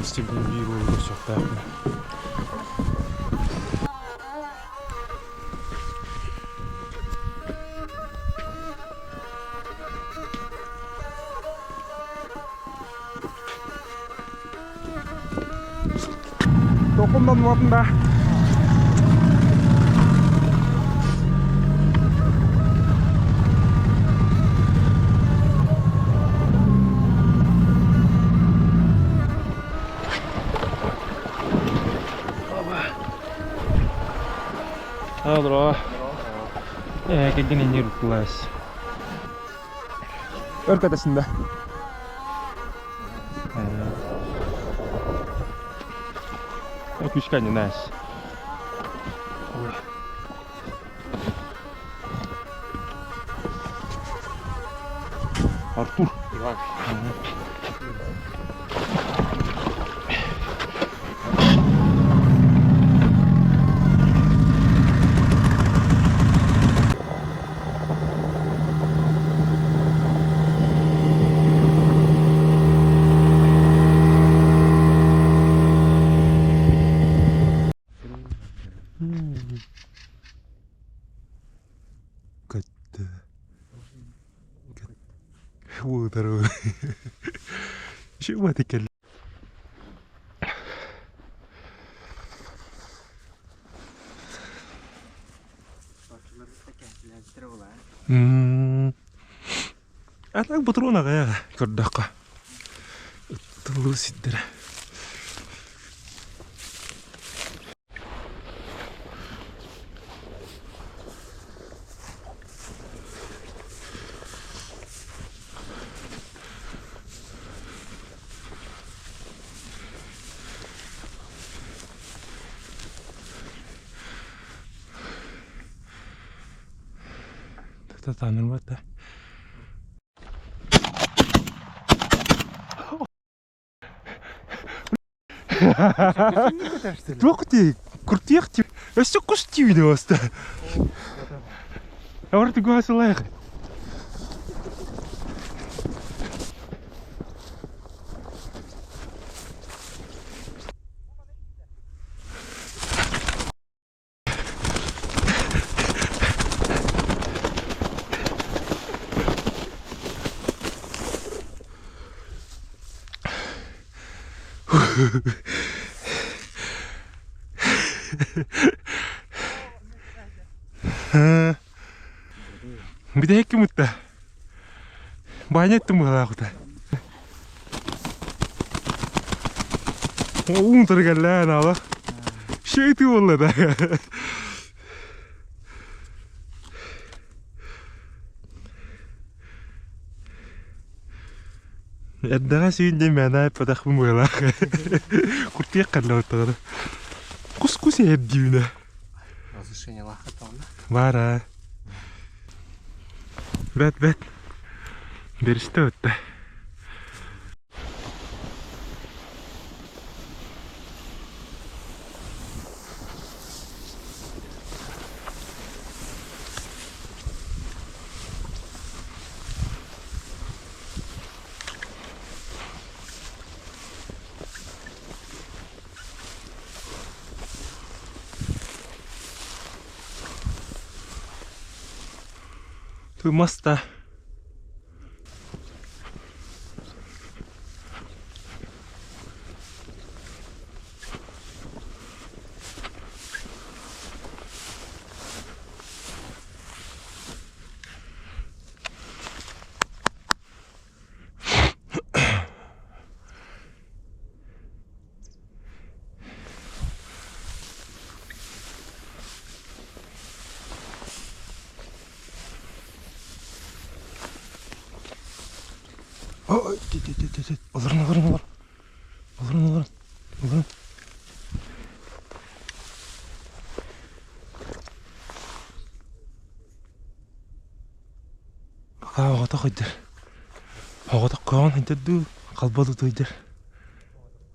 Истибитин биир уолу көрсүөхтээхпин. Токумдан да. Здорово. Кэлгин иннир уттулаас. Өр катасында. Күүскэ анньынаас. Артур. Иван. Көттө. Уутару. Şu кэллэ. А так ботуруон аҕайа көрдөххө ыттыллыы сирдэрэ. Татанырбат да. Туох дии? Куртуйах дии. Өссө кус дии оста. Авар тугуасылайх. Бүтэһик ким ытта? Баанньа ыттым быһалаах ута. Уун тургаллаан ала. Шөйтү буолла да. Эрдэҕэ сүүн диэн мээнэ айппатахпын быһалаах. Куртуйах ханна Кус-кус иһэрдиибинэ. Разрешение лахатална. Баар Бэт бэт. Беристэ өттө. Мас да. Олорун, олорун, олорун. Олорун, олорун. Олорун. Пока оҕото хойдор. Оҕото көҕөн хойдор дуу, халба тутуйдар.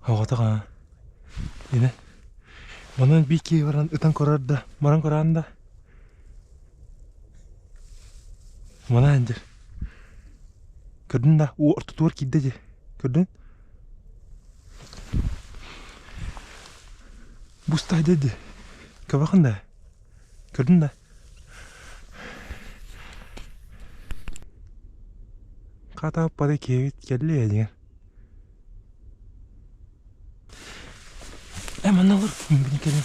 Оҕото аа. Ine. Манан биир киһи баран ытан көрөр да, баран көрөөн да. Манаан дьэр. Көрдүн да, уу ортотугар киирдэ дьэ. Көрдүн? Бу стадия дии. Көбөҕүн да? Көрдүн да? Хатааппата киэбит кэллэ дьиҥэр. Э манна олор мин кэлин.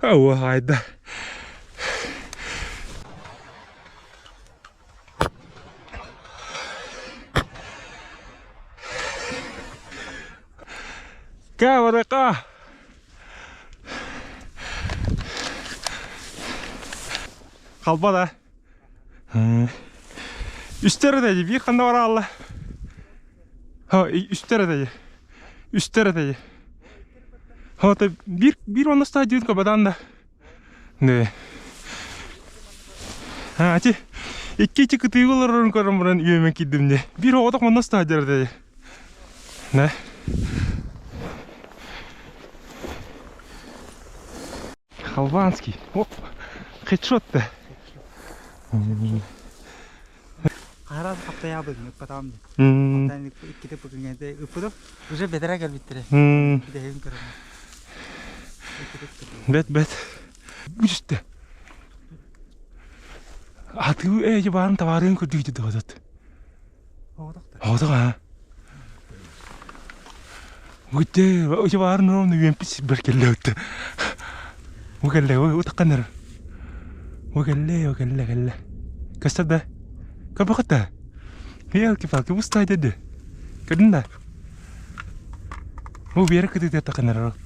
Уһаайда. Кээ барыка. Халба да. Үстэр этэйи биир ханна бараалла. Үстэр этэйи. Үстэр этэйи. Хата биир биир онно стадион кабадан да. Не. А, ати икки ичи кытыыгы олорорун көрөн баран үөмэн киирдим не. Биир оҕотох манна стадион этэйи. Не. Халванский. Оп. Хедшот да. Хараас хаптайаабын ыппатаҕым дии. Иккитэ пыкыҥҥа ыппытым. Уже бэтэрээ кэлбиттэрэ. Бүтэһигин көрөммүн. Бэт бэт. Бүстэ. Атыы ээжи баарын табаарыын көрдүүтү дыгадат. Оҕотох аа. Гүтте, ити баарын ровно үөмпит сирбэр кэллэ өттө. Бу кэллэ, утаккан эрэр. Бу кэллэ, бу кэллэ, кэллэ. Көстөр да? Көрбөхөт да? Елки-палки, бу стайда ды. Көрдүн да? Бу биэрэ кытыытыгар таххан эрэр ол.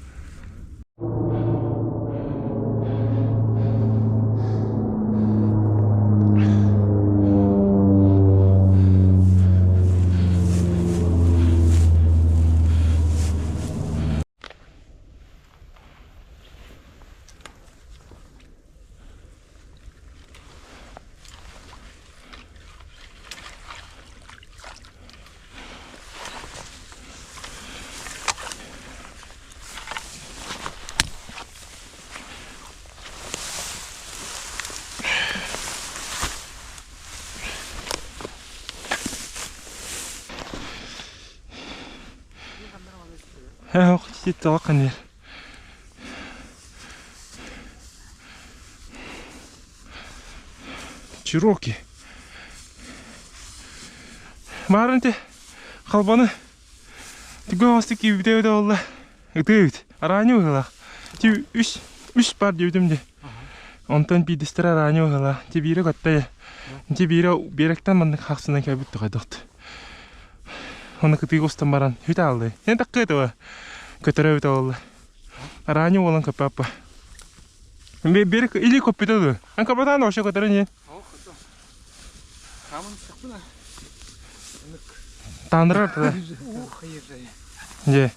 Чироки. Баарын те халбаны түгэн оҕустук киирбитэ эбитэ буолла. Ытыы эбит. Араанньы быһыылаах. Ти үс үс паар диэбитим дии. Онтон биирдэстэрэ араанньы быһыылаах. Ти биирэ көттө. Ти биирэ биэрэктэн маннык хахсынан кэлбит тухайдохт. Оны кытыыга устан баран хүт ааллыы. Эн таккыа этэ көтөрө эбитэ буолла. Араанньы буолан көппө Биир или көппүтэ дуу? Эн капитан вообще көтөрө не? Таандырар да. Же.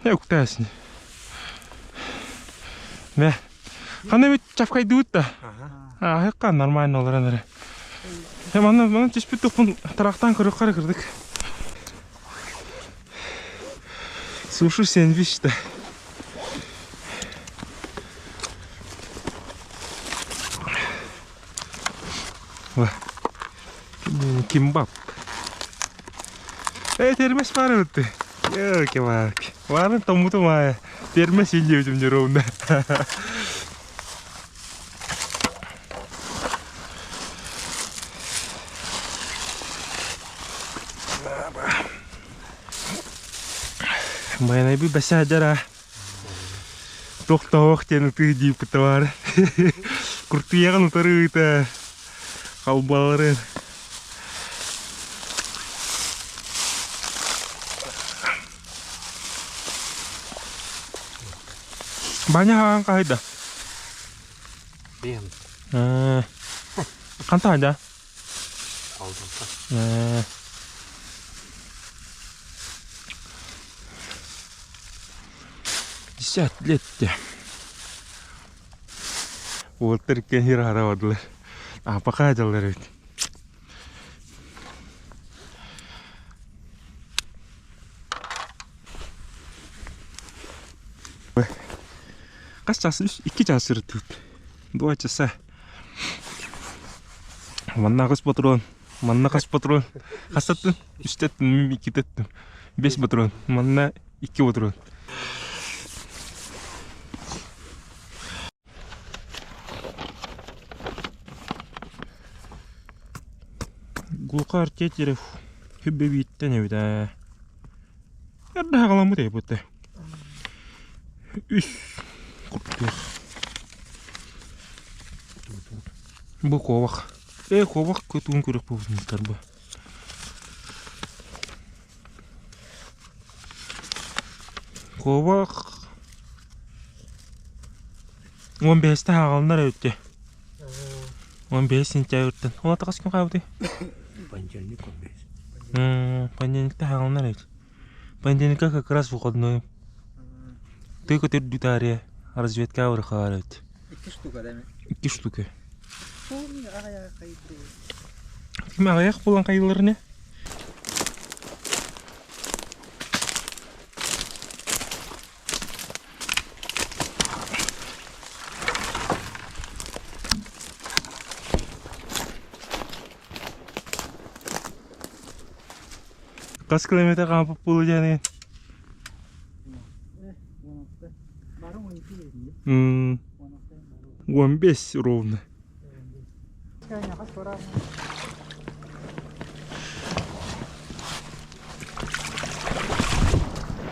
Не уктайсың. Мэ. Хана бит чавкайдыбыт да. Аһыкка нормально олорон эрэ. Манна манна түспүт туппун тарахтан көрүк кырдык. Суши сэндвич да. Кимбап. Э, термес баар эбит. Елки-палки. Баарын тоҥмутум аайы. Термес иин диэбитим дьэ ровно. Байанайбы бэсэ дьара туох тоһуох диэн ытыы дииппитэ баар. Куртуйаҕын утары ыыта халбаларын. Баня хаан хаһыйда? Биэм. Хантан да? Алдылта. 50 лет те. Уолтар иккиэн хираара бардылар. А пока дьаллар эбит. Хас чаас? Үс, икки чаас сырыттыбыт. Два часа. Манна аҕыс патрон, манна хас патрон? Хастаттын? Үстэттим, иккитэттим. Бес патрон, манна икки патрон. Глухарь Тетерев Хүббэбииттэн эбит ээ. Эрдэ хаҕаламмыт эбит Үс куртуох. Бу куобах. Ээ куобах көтүүн көрөх буолбуттар бу. Куобах 15-те хаҕаланар эбит дии. 15 сентябрьтэн. Ол атаҕас күн хаалбытый? Понедельник 15. Понедельникте хааланар эбит. Понедельникка как раз выходной. Ты көтөрдүү таарыйа разведка барыхаар эбит. Икки штука да Икки штука. Ким аҕыйах буолан хайыллар не? Хас километр хаампыт буолуо диэни? 15 ровно.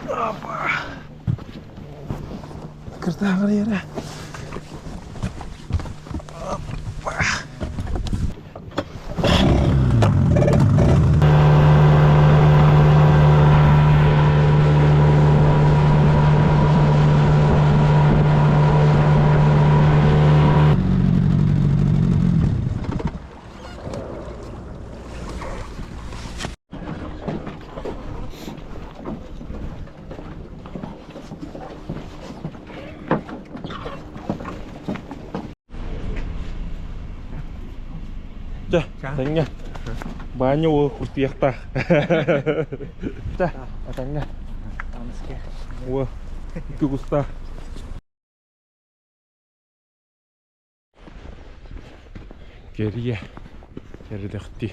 Опа. Кыртааҕар yere. Опа. Чэ, тэҥҥэ. Баанньа уол куртуйахтаах. Чэ, этэҥҥэ. Уо, икки кустаах. Кэрийэ, кэридэхтии.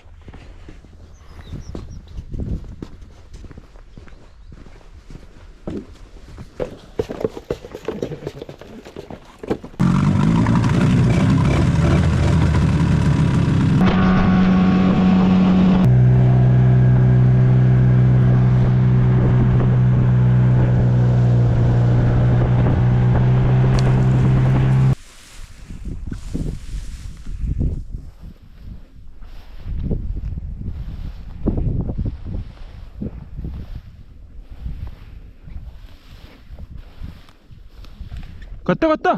Көттө, көттө!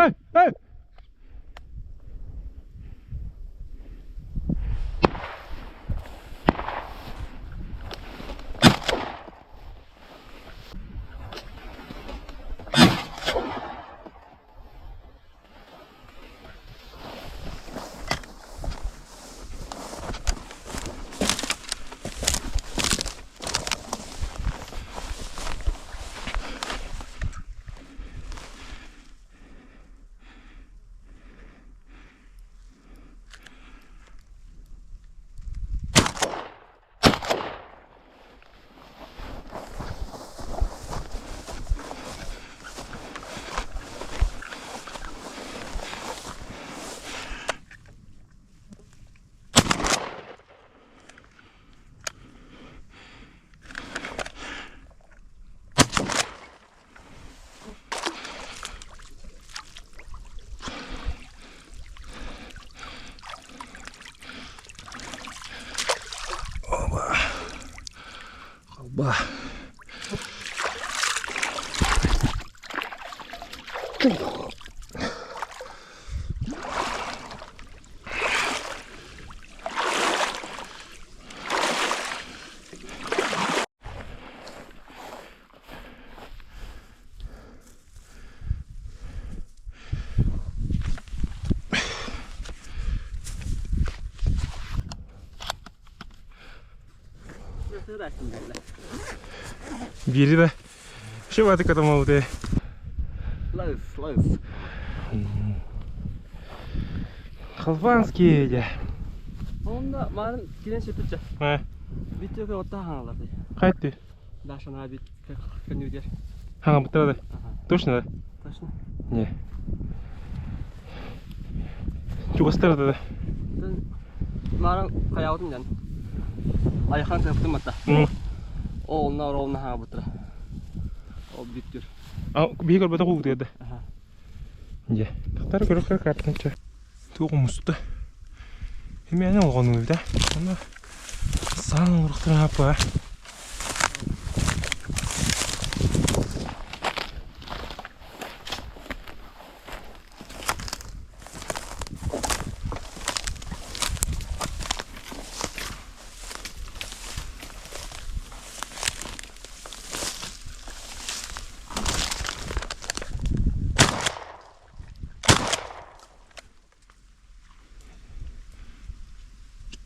Эй, эй! Оба. Халба. Биири да. Все баты катамалыты. Лайс, лайс. Халбанский дьэ. Онно марын кирен сөпүтчэ. Э, Бүттөкө отта хаҥаларды. Қайтты. Дашана бит көнүдер. Хаҥа буттара да. Точно да? Точно. Не. Чугастар да. Марын хаябытын ден. Айхан тыптым атта. Ол онна ровно хаҥа буттара. Ол бүттүр. А, биһи көрбөтө куугутуйда. Дьэ, тахтар көрөхөр картынча. Туох муста. Эмиэ олҕонуу да. Аны саан олорохтун апа.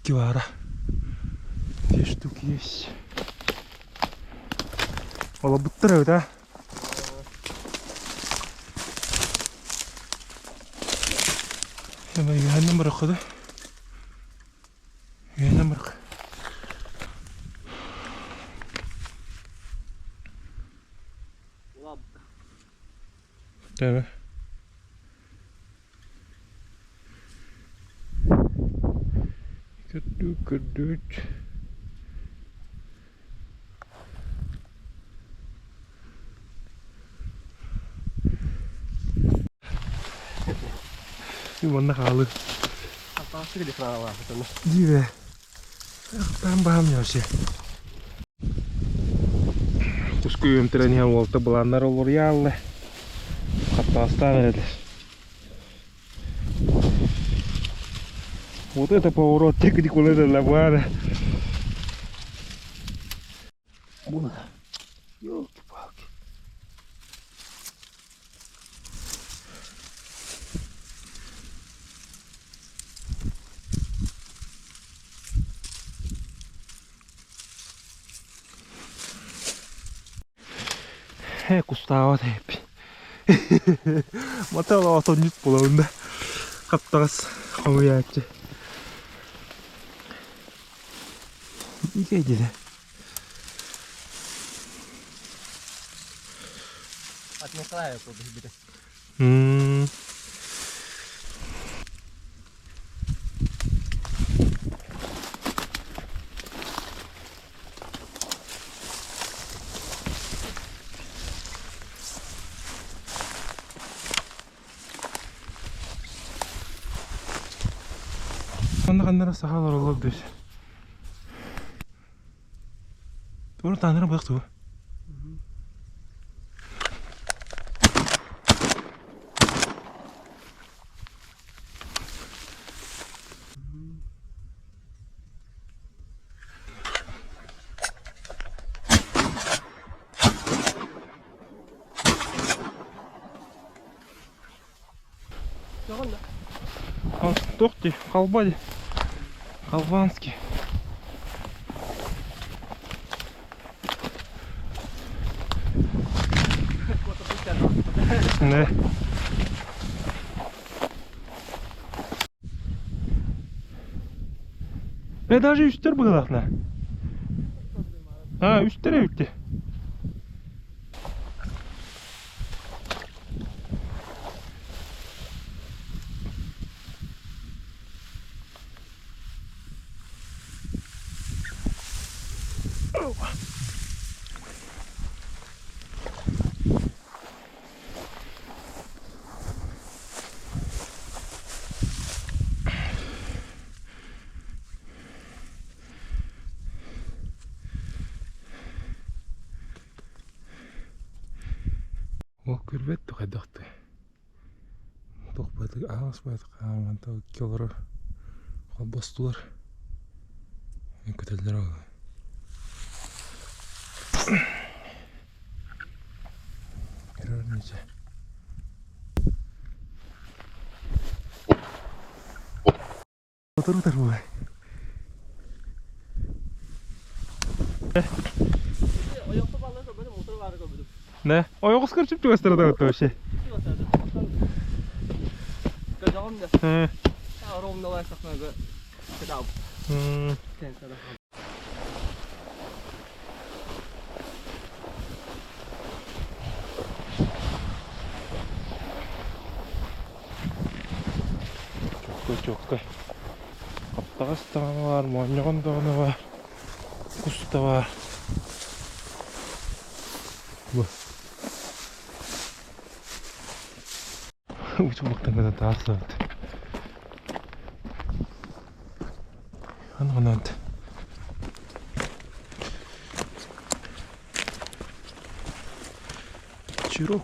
Икки баара. Две штуки есть. Олобуттар эбит а. Үөһэннэн бараххыда. Үөһэннэн барах. Tabii. Көрдүү көрдүүт. Манна хаалы. Диве. Там баам вообще. Куску өмтөрөн иһэн уолта былааннар олоруйаалла. Хаттаастаан эрэлэр. Вот это поворот, технику это лавара. Ёлки-палки. Кустаабат эппи. Матала отонньут буолабын да. Хаптаҕас хомуйааччы. Икэ диле. От Николая победили. Манна ханнара сахалар олор деш. Тура таныра бах ту. Тохти, халбади. Халванский. Да. Ve даже үстер быгылахна. А, үстер эбитти. Ол көрбөт тухайдахты. Тохпаты ааспат хааманта килор холбостулар. Көтөллөр ол. Көрөрнүче. Отыру тарбы. Не? Ойоҕос көрчүп чугастара да вообще. Чокка чокка. Хаптаҕас даҕаны баар, моонньоҕон даҕаны баар, кус да баар. Бу. Учулуктан гына таас Ан Чирок.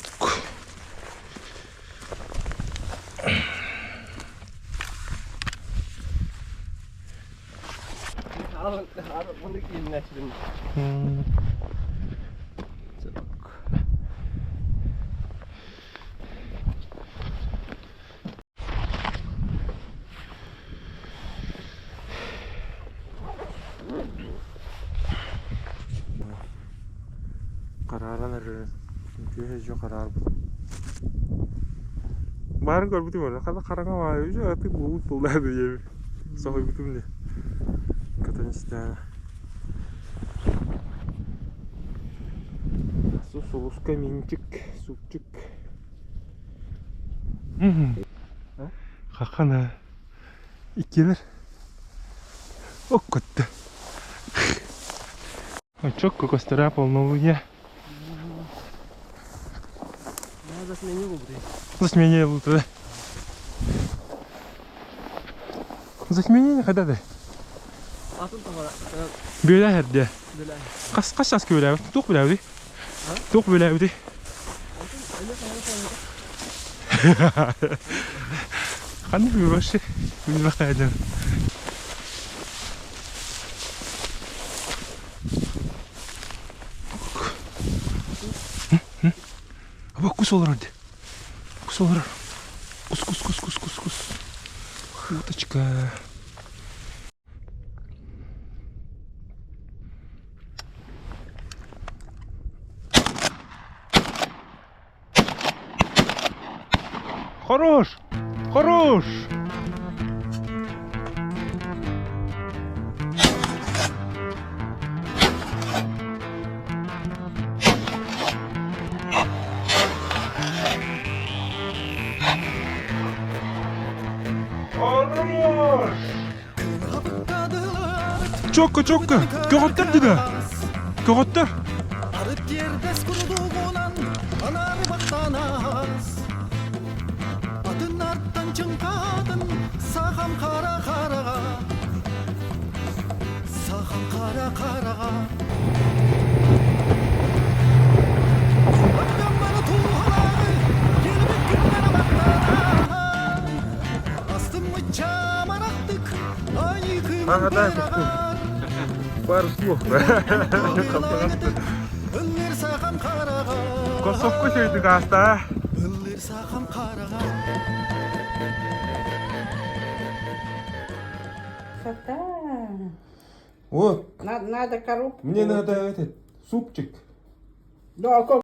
Харааран эрэрин күөһэ хараарбыт. Баарын көрбүтүм ора. Хата хараҥа баайы үчү аты буут буллаа диэби. Соһуйбутум дии. Кытын истэҕэ. Сулуска минчик, супчик. Хахана иккилэр оккутта. Чокко костера полнолуния. Затмение булду да. Затмение хайда да? Бүөлэ хэрдэ. Хас хас час күөлээбит? Туох бүлээбитий? Туох бүлээбитий? Ханнык вообще билбэхтээдим. Аба кус олорор де. Кус олорор. Кус кус кус кус кус кус. Уточка. Хорош! Хорош! Хорош! Чокко, чокко! Көҕөттөр дина! Көҕөттөр! Ага, Пару слов. Косовку сөйдүк ааста. Красота. Вот. Надо, надо коробку. Мне надо этот супчик. Да, а как